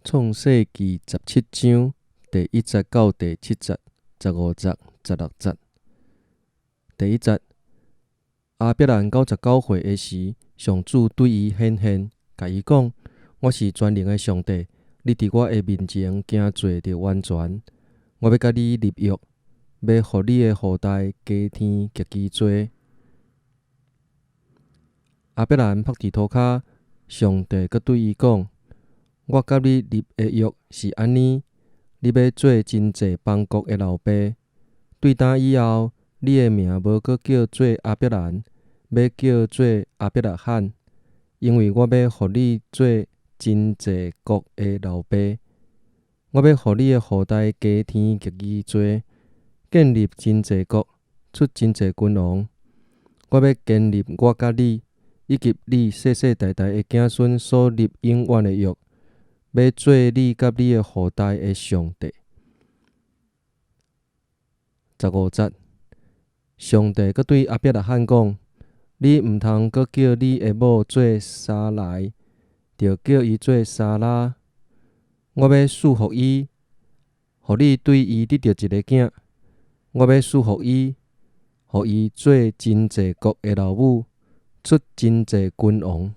創世記17章第1節到第7節，15節、16節。第一節，亞伯蘭99歲的時，上主對伊顯現，共伊講：我是全能的上帝，你佇我的面前行做著完全。我欲佮你立約，欲予你的後代加添極其濟。亞伯蘭伏佇塗跤，上帝閣對伊講：我佮你立的約是按呢，你欲做真濟邦國的老爸。對今以後，你的名無閣叫做亞伯蘭，欲叫做亞伯拉罕，因為我欲予你做真濟國的老爸。我欲予你的後代加添極其濟，建立真濟國，出真濟君王。我欲堅立我佮你，以及你世世代代的子孫所立永遠的約，欲做你佮你的後代的上帝。15節，上帝閣對亞伯拉罕講：你毋通閣叫你的某做撒萊，著叫伊做撒拉。我欲賜福伊，予你對伊得著一个囝。我欲賜福伊，予伊做真濟國的老母，出真濟君王。